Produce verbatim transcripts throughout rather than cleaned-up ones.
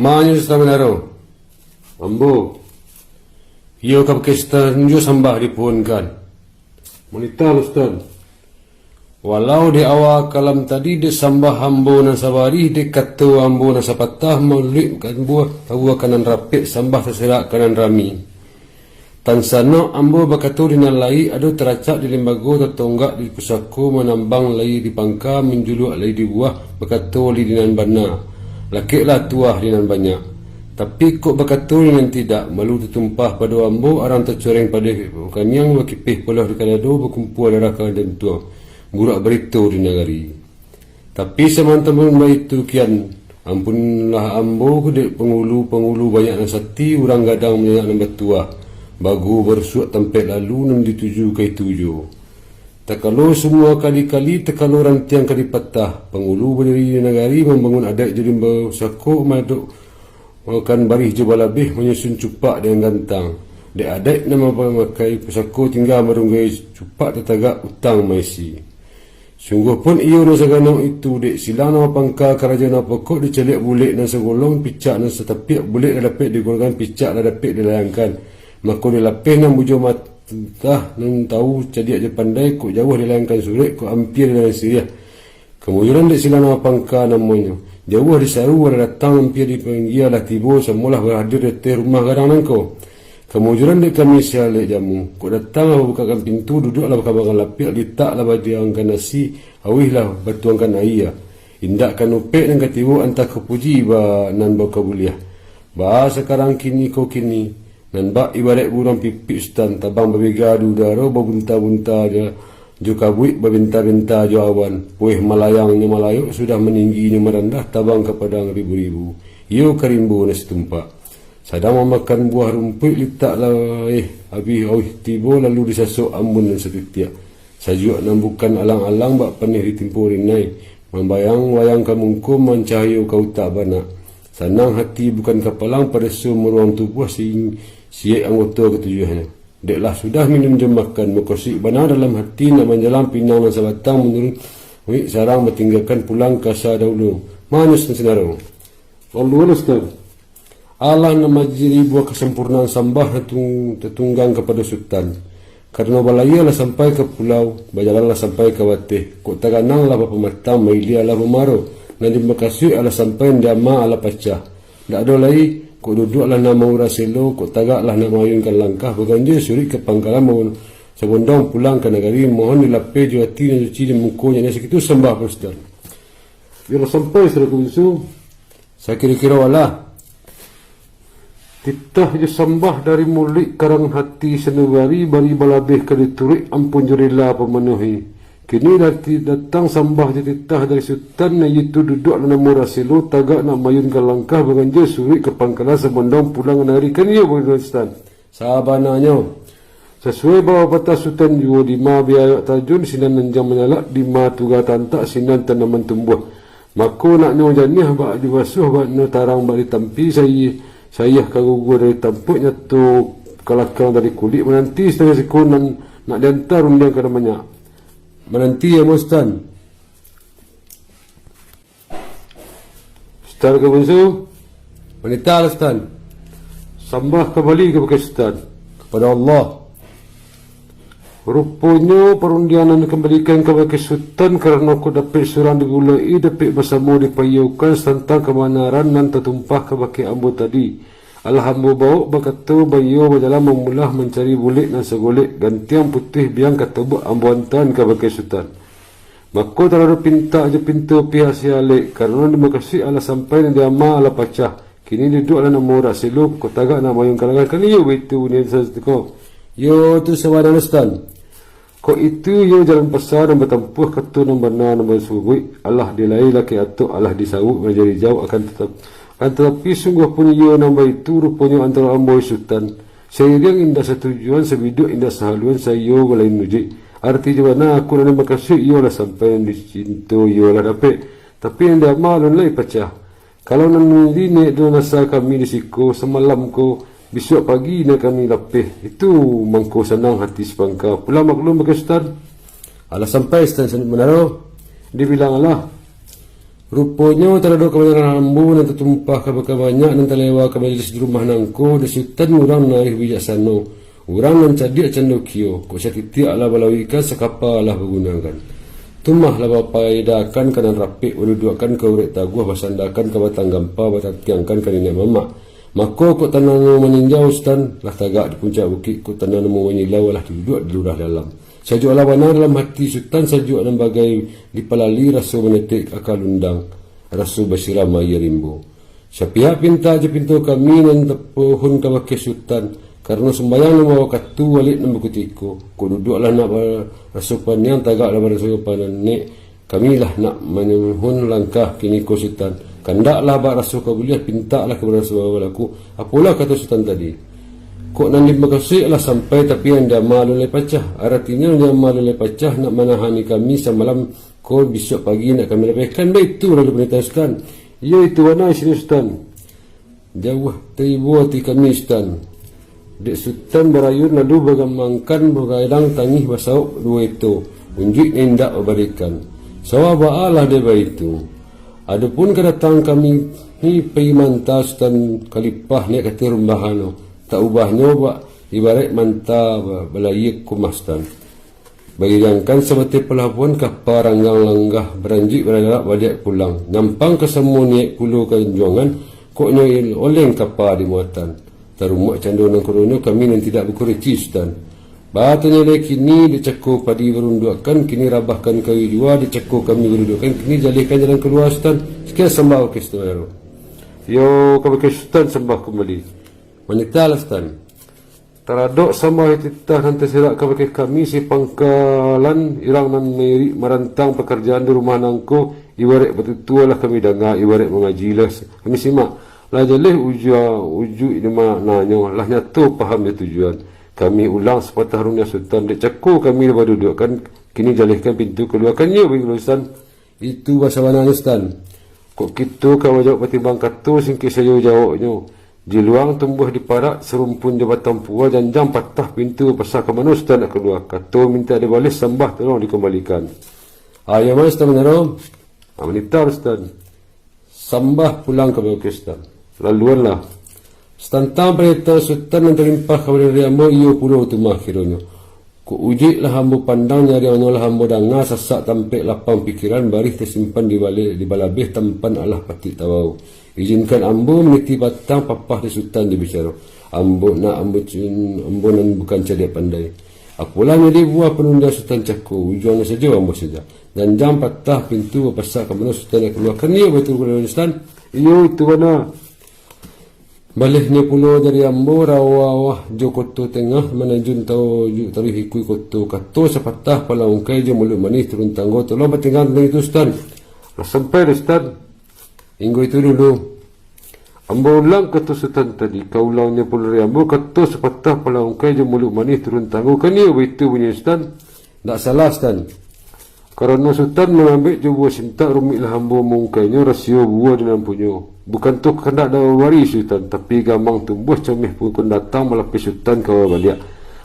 Manyo Sutan Manaro, ambo, iyo ka pakai Sutan jo sambah dipuhunkan. Manitahlah Sutan. Walau dek awa kalam tadi, dek sambah ambo nan sabarih, dek kato ambo nan sapatah, maluik ka buah tabuah ka nan rapek, sambah saserak ka nan rami. Tan sanok ambo bakato di nan layi, ado taracak di limbago, tatonggak di pusako, manambang layi di pangka, manjuluak layi di buah, bakato layi di nan bana, lakeklah tuah di nan banyak. Tapi kok bakato di nan tidak, malu tatumpah pado ambo, arang tacoreng padeh bakaniang, bakipeh poloh di kadado, bakumpua darah ka jantuang, burak barito di nagari. Tapi samantang pun baitu kian, ampunlah ambo dek pangulu-pangulu banyak nan sati, urang gadang banyak nan batuah, bagu barusuak tampek lalu nan dituju ka itu juo. Takalo sumua kali-kali, takalo rantiang ka dipatah, pangulu badiri di nagari, mambangun adaik jo limbago pusako, maadok makan barih jo balabeh, manyusun cupak dengan gantang. Dek adaik nan mamakai pusako, tingga marunggai cupak, tatagak utang maisi. Sungguah pun iyo nan sagano itu, dek silang nan bapangka, karajo nan bapokok, dicaliak bulek nan sagolong, picak nan satapiak, bulek lah dapek digolongkan, picak lah dapek dilayangkan. Mako dilapeh nan bujo matah, nan tahu cadiak jo pandai, kok jauah dilayangkan surek, kok ampia dilayangkan siriah. Kamujuran dek silang nan bapangka namonyo, jauah disaru, alah datang ampia dipanggia, alah tibo, samolah bahadir di ateh rumah gadang nangko. Kamujuran dek kami si alek jamu, kok datang lah babukakkan pintu, duduak lah bakambakan lapiak, litak lah badiangkan nasi, auih lah batuangkan aia. Indak ka nupek nan ka tibo, antah ka puji ba nan bakabuliah. Baa sakarang kini ko kini, nan bak ibaraik buruang pipik Sutan, tabang babega di udaro, babunta-bunta jo, jo kabuik, babenta-benta jo awan, pueh malayang nyo malayok, sudah maninggi nyo marandah, tabang ka padang ribu-ribu, iyo ka rimbo nan satumpak. Sadang mamakan buah rumpuik, litak lah, eh, abih auih tibo, lalu disasok ambun nan satitiak. Sajuak nan bukan alang-alang, bak paneh ditimpo rinai, mambayang-bayang ka mungko, mancahayo ka utak banak. Sanang hati bukan kapalang, padaso maruang tubuah, si-, siek anggoto katujuahnyo. Dek lah sudah minun jo makan, mukasuik bana dalam hati, nak manjalang pinang nan sabatang, manuruik sarang, batinggakan pulang ka sadahulu. Manyo Sutan Sinaro. Lalu Sutan, alah nan manjadi buah kasampurnaan sambah nan tung-, tatunggang kapado Sutan. Karano balayia lah sampai ka pulau, bajalan lah sampai ka bateh, kok taganang lah bapamatang, mailia lah bamaro, nan dimukasuik alah sampai, nan diama alah pacah. Ndak ado lai, kok duduak lah nak maurak selo, kok tagak lah nak maayunkan langkah, baganjua suruik ka pangkalan, sabondong pulang ka nagari, mohon dilapeh jo ati nan suci, di muko nyo sakitu sambah pado Sutan. Bialah sampai, Sutan Bunsu. Sakiro-kiro alah. Titah jo sambah dari muluik, karang hati sanubari, bari balabeh ka dituruik, ampun jo rila pamanuahi. Kini dati-, datang sambah jo titah dari Sutan, nan itu duduak lah nak maurak selo, tagak nak maayunkan langkah, baganjua suruik ka pangkalan, sabondong pulang ka nagari, kan iyo, Sutan? Sabananyo, sasuai bak papatah Sutan juo, dima biawak tajun, sinan anjiang manyalak, dima tuga tantak, sinan tanaman tumbuah. Mako, nak nyo janiah bak dibasuah, bak nyo tarang bak ditampi, sai-, saiah ka gugur dari tampuak, nyato kalakang dari kulik, mananti Sutan siko nan nak dianta rundiang ka nan banyak. Mananti, ambo Sutan. Sutan ka Bunsu. Manitahlah Sutan. Sambah kambali kabake Sutan. Kapado Allah. Ruponyo parundiangan nan dikambalikan kabake Sutan, karano kok dapek surang digulai, dapek basamo dipaiyaukan, tantang kabanaran nan tatumpah kabake ambo tadi. Alah ambo bawok bakato, baiyo bajalan mamulah mancari bulek nan sagolek, gantiang putuih biang ka tabuak ambo antaan kabake Sutan. Mako, taradok pintak jo pinto pihak si alek, karano dimukasuik alah sampai, nan diama alah pacah. Kini duduak lah nak maurak selo, kok tagak nak maayunkan langkah, kan iyo baitu bunyi sasatiko. Iyo tu sabananyo Sutan. Kok itu iyo jalan pasa nan batampuah, kato nan bana nan basubuik, alah dilai lakek atok, alah disawuk manjadi jauah, akan tatap-, akan tatapi sungguah pun iyo nan baitu ruponyo antaro ambo jo Sutan. Sairiang indak satujuan, sabiduak indak sahaluan, saiyo lain mujik. Arti jo bana aku nan dimakasuik, iyo lah sampai nan dicinto, iyo lah dapek. Tapi nan diama alun lai pacah. Kalau nan mangilini ado nan asa kami di siko samalam ko, bisuak pagi nan kami lapeh. Itu mangko sanang hati sipangka. Pulang maklum bake Sutan. Alah sampai Sutan Sanik Manaro. Dibilang alah. Ruponyo taradok kabanyakan ambo nan tatumpah ka baka banyak nan talewa ka majlis di rumah nangko, dek Sutan urang nan arih bijaksano, urang nan cadiak cando kio, kok satitiak lah balauikan, sakapa lah bagunoan. Tumah lah bapaedakan ka nan rapek, baduduakkan ka urek taguah, basandakan ka batang gampa, batatiangkan ka niniak mamak. Mako, kok tanah nan maninjau Sutan lah tagak di puncak bukik, kok tanah nan manyilau lah duduak di lurah dalam. Sajuak lah bana dalam hati Sutan, sajuak nan bagai dipalali, raso manetek aka lundang, raso basiram aia rimbo. Sapihak pintak jo pinto kami nan tapohon kabake Sutan, karano sumbayang limo wakatu, alek nan bakutiko, kok duduaklah nak baraso paniang, tagaklah baraso panek, kami lah nak manyuhun langkah kiniko Sutan. Kandaklah bak raso ka buliah, pintaklah ka baraso balaku. Apolah kato Sutan tadi. Kok nan dimakasuik lah sampai, tapi nan diama alun lai pacah. Aratinyo, nan diama alun lai pacah, nak manahani kami samalam, ko bisuak pagi nak kami lapehkan. Baitu lalu panitahan Sutan. Iyo, itu bana isinyo Sutan. Jauah taibo ati kami Sutan. Dek Sutan barayun lalu bagambangkan, bagadang tangih basauk duo eto, unjuik nan indak babarikan. Sawah baalah dek baitu. Adopun kadatangan kami ni pai manta Sutan Kalipah niaik kateh rumbahano, tak ubahnyo bak ibaraik manta ba-, balayia kumah Sutan. Bairiangkan sabateh palabuahan kapa ranggang langgah, baranjuik bararak baliak pulang. Nyampang ka samo niaik pulo ka anjuangan, kok nyo il-, oleng kapa di muatan. Tarumuak cando nan koronyo kami nan tidak bakureci Sutan. Batanyo lai kini dek cako padi barunduakkan, kini rabahkan kayu jua, dek cako kami barunduakkan, kini jalehkan jalan kalua Sutan. Sakian sambah bakeh Sutan. Yo, kabakeh Sutan sambah kumbali. Manitahlah Sutan. Taradok sambah jo titah nan taserak kabakeh kami, sapangkalan urang nan mairik marantang pakarajaan di rumah nangko, ibaraik batutua lah kami danga, ibaraik mangaji lah kami simak. Lah jaleh ujua-, ujuik di maknanyo, lah nyato paham jo tujuan. Kami ulang sapatah rundiang Sutan, dek cako kami lah baduduakkan, kini jalehkan pintu kaluakannyo bagi Sutan. Itu basabananyo Sutan. Kok kito ka bajawab patimbang kato, singkek sajo jawabnyo. Jiluang tumbuah di parak, sarumpun jo batang pua, janjang patah pintu, bapasa ka mano Sutan nak kalua. Kato mintak dibaleh, sambah tolong dikambalikan. Ayo mano Sutan Banaro? Ah, manitah Sutan. Sambah pulang kabakeh Sutan. Laluanlah. Satantang panitahan Sutan nan talimpah ka badan diri ambo, iyo pulo tu mah kironyo. Kok ujuik lah ambo pandang, nyariangnyo lah ambo danga, sasak tampek lapang pikiran, barih tasimpan di baleh, di balabeh tampan alah patik tabao. Ijinkan ambo maniti batang papah di Sutan jo bicaro. Ambo nak ambo cun-, ambo nan bukan cadiak pandai. Apolah nyadi buah panundiang Sutan cako, ujuangnyo sajo ambo saja. Janjang patah pintu, bapasak ka mano Sutan nak kaluakan iyo, baitu pulo Sutan. Iyo, itu bana. Balehnyo pulo dari ambo, rawah jo Koto Tengah, manajun tau-, taruih ikui koto. Kato sapatah palang ungkai jo muluik manih turun tanggo, tolong batinggang tantang itu, Sutan. Lah sampai dek Sutan. Inggo itu dulu. Ambo ulang kato Sutan tadi, ka ulangnyo pulo dari ambo, kato sapatah palang ungkai jo muluik manih turun tanggo, kan iyo baitu bunyi Sutan? Ndak salah, Sutan. Karano Sutan mangambek jo buah sintak, rumiklah ambo maungkainyo, rasio buah di nan punyo. Bukan tu kandak dek babari Sutan, tapi gamang tumbuah, cameh pun kun datang, malapeh Sutan kawa baliak.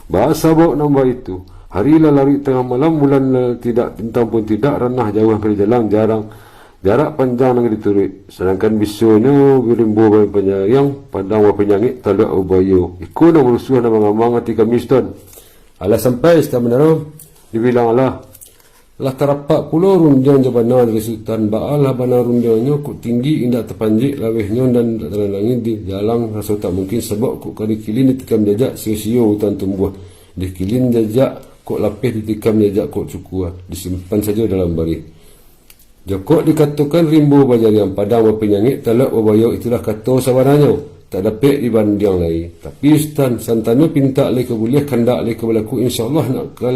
Baa sabab nan baitu? Hari lah laruik tangah malam, bulan lah tidak, bintang pun tidak, ranah jauah ka dijalang, jarang, jarak panjang nan ka dituruik. Sadangkan bisonyo, rimbo bapanyariang, padang bapanyangik, taluak babayo. Iko nan marusuah, nan mangamang ati kami, Sutan. Alah sampai Sutan Banaro, dibilang alah. Lah tarapak pulo rundiang jo bana dari Sutan. Baalah bana rundiangnyo, kok tinggi indak tapanjek, lawehnyo nan indak talandangi, dijalang raso tak mungkin, sabab kok ka dikilin ditikam jajak, sio-sio utan tumbuah. Dikilin jajak, kok lapeh ditikam jajak, kok cukua, disimpan sajo dalam barih. Jokok dikatokan rimbo bajariang, padang bapanyangik, taluak babayo, itulah kato sabananyo. Tak dapek dibandiang lai. Tapi Sutan, santanyo pintak lai ka buliah, kandak lai ka balaku, insya Allah nak ka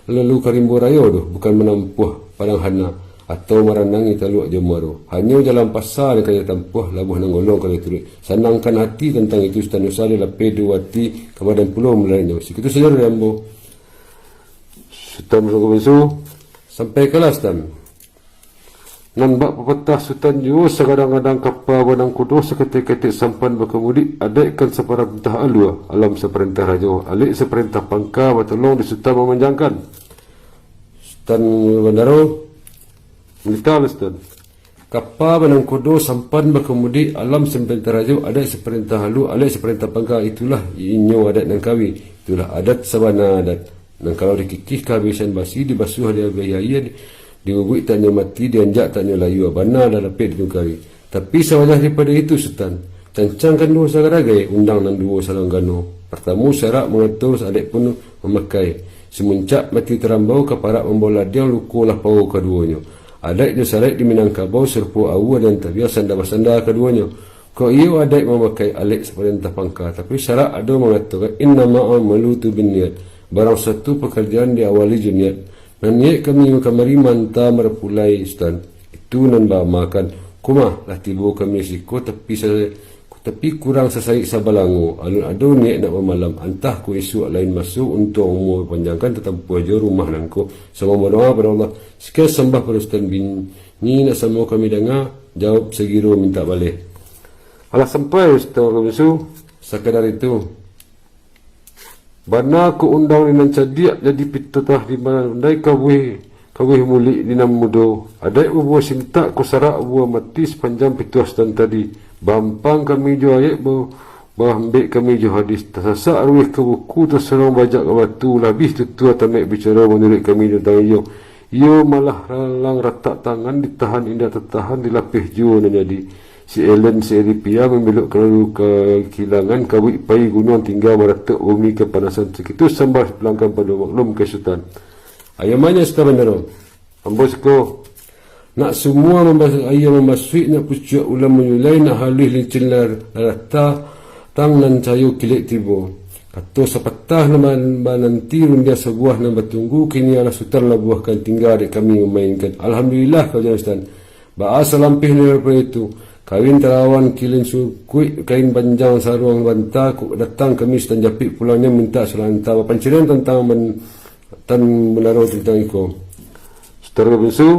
lalu ka rimbo rayo doh, bukan manampuah padang hana, atau maranangi taluak jo muaro. Hanyo jalan pasa nan ka ditampuah, labuah nan golong ka dituruik. Sanangkan ati tantang itu, Sutan, usah dilapeh duo ati, ka badan pulo mulainnyo. Sakitu sajo dari ambo. Sutan Musangko Bansu. Sampaikanlah, Sutan. Nan bak papatah Sutan juo, sagadang-gadang kapa banang kudo, saketek-ketek sampan bakamudik, adaikkan saparentah alua, alam saparentah rajo, alek saparentah pangka, batolong di Sutan mamanjangkan. Sutan Banaro, manitahlah Sutan. Kapa banangkodo, sampan bakamudik, alam saparentah rajo, adaik saparentah alu, adaik saparentah pangka, itulah inyo adaik nan kawi, itulah adat sabana adat. Nan kalau dikikih kabiasan basi, dibasuah di abih aia, di-, diubuik tak nyo mati, dianjak tak nyo layua, bana lah dapek ditungkawi. Tapi sawalah daripado itu, Sutan, cancangkan duo sagaragai, undang nan duo salanggano. Partamo, sarak mangato, adaik pun mamakai. Samuncak mati tarambau, kaparak mambao ladiang, luko lah pao kaduonyo. Adaik jo saraik di Minangkabau, sarupo aua nan tabiang, sanda basanda kaduonyo. Kok iyo adaik mamakai alek saparentah pangka, tapi sarak ado mangatokan, "Innama a'malu tu binniat." Barang suatu pakarajaan diawali jo niat. Nan niat kami kamari manta marapulai, Sutan. Itu nan baamakan. Kumah, lah tibo kami siko, tapi sa-, tapi kurang sasaik sabalango. Alun ado niat nak bamalam. Antah ko isuak lain maso, untuang umua panjangkan, tatampuah jo rumah nangko. Samo badoa pado Allah. Sakian sambah pado Sutan Bin. Ni nak samo kami danga, jawab sagiro mintak baleh. Alah sampai, Sutan Rajo Bungsu, sakadar itu. Bana ko undang di nan cadiak, jadi pitutah di nan pandai, kabuih, kabuih mulik di nan mudo. Adaik babuah sintak, ko sarak babuah mati, sapanjang pituah Sutan tadi. Baampang kami jo ayek ba-, baambek kami jo hadis. Tasasak ruih ka buku, tasorong bajak ka batu, labiah tutua tamek bicaro manuruik kami tantang iyo. Iyo malah lalang ratak tangan, ditahan indak tatahan, dilapeh juo nan jadi. Si Elen, si Eripia mambelok ka lalu ka kilangan, kabuik pai gunuang tingga, maratok bumi kapanasan. Sakitu sambah dipulangkan pado maklum ka Sutan. Ayo manya Sutan Bandaro. Ambo siko. Nak sumua mambas-, aia mambasuik, nak pucuak ulam manyulai, nak haluih licin lar-, larata, tang nan cayo kilek tibo. Kato sapatah nan ba-, bananti, rundiang sabuah nan batunggu, kini alah Sutan labuahkan, tingga dek kami mamainkan. Alhamdulillah, kau jan Sutan. Baa salampih nan daripado itu, kawin talawan kilin sukuik, kain banjang saruang banta, kok datang kami Sutan Japik, pulangnyo mintak salanta, bapancirian tantang ban-, tan bandaro tantang iko. Sutan Rajo Bungsu,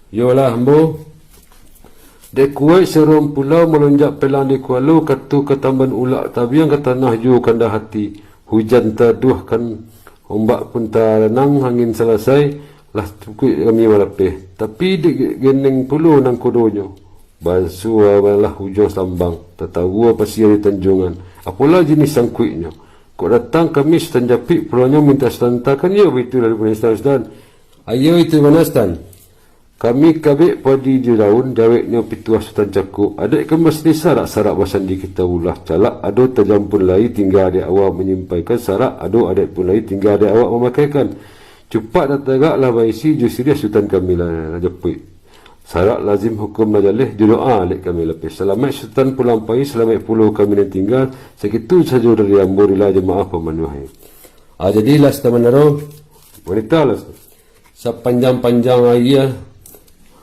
iyolah ambo. Dek kuaik saruang pulau, malonjak pelang di kualo, kato katambahan ulak tabiang, ka tanah juo kandak hati. Hujan taduahkan, ombak pun tanang, angin salasai, lah cukuik kami malapeh. Tapi dek geneng pulo nangkodonyo. Basua lah ujuang salambang, tatawa pasia di tanjuangan. Apolah jinih sangkuiknyo. Kok datang kami Sutan Japik, pulangnyo mintak Sutan antakan, iyo baitu lalu Sutan. Iyo itu bana Sutan. Kami kabek padi di daun, jaweknyo pituah Sutan Cako. Adaik kan basandi sarak, sarak basandi kita ulah. Calak ado tajam pun lai, tingga dek awak manyampaikan. Sarak ado adaik pun lai, tingga dek awak mamakaikan. Cupak nan tagak lah baisi, jo siriah Sutan kami lah, lah japuik. Sarak lazim hukum lah jaleh, jo doa alek kami lapeh. Salamaik Sutan pulang pai, salamaik pulo kami nan tingga. Sakitu sajo dari ambo, rila jo maaf pamanuahi. Ah, jadilah Sutan Bandaro. Wanita lah. Sapanjang-panjang aia,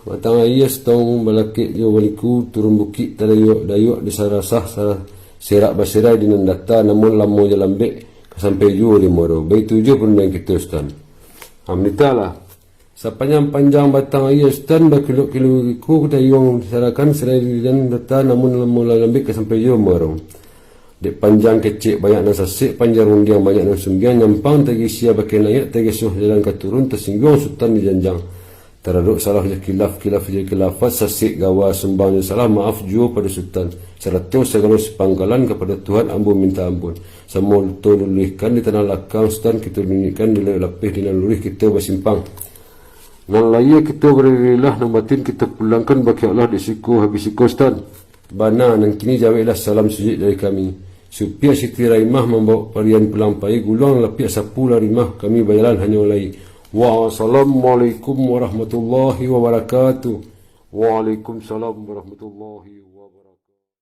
batang aia satong balakek jo baliku, turun bukik tadayuak-dayuak, disarasah sara-, serak baserai di nan data, namun lamo jo lambek ka sampai juo di muaro. Baitu juo parundiangan kito, Sutan. Amnitalah. Sapanjang-panjang batang aia, Sutan, bakilok-kilok baliku, dayuang disarakan serai di nan data, namun lamo jo lambek ka sampai juo muaro. Dek panjang kecek banyak nan sasek, panjang rundiang banyak nan sumbiang, nyampang tagisia bakeh nayiak, tagesoh jalan ka turun, tasingguang Sutan di janjang. Taradok salah jo kilaf, kilaf jo kilafat, sasek gawa sumbang jo salah, maaf juo pado Sutan, sarato sagalo sapanggalan kapado Tuhan ambo minta ampun. Samo to luluihkan di tanah lakang Sutan, kito luluihkan di lauik lapeh, di nan luruih kito basimpang. Nan lahia kito bararilah, nan batin kito pulangkan, bakeh Allah dek siko habih siko Sutan. Bana, nan kini jaweklah salam sujuik dari kami. Supiak Siti Raimah mambawok parian pulang pai, guluang lapiak sapu lah rimah, kami bajalan hanyo lai. Wassalamualaikum warahmatullahi wabarakatuh. Waalaikumsalam warahmatullahi wabarakatuh.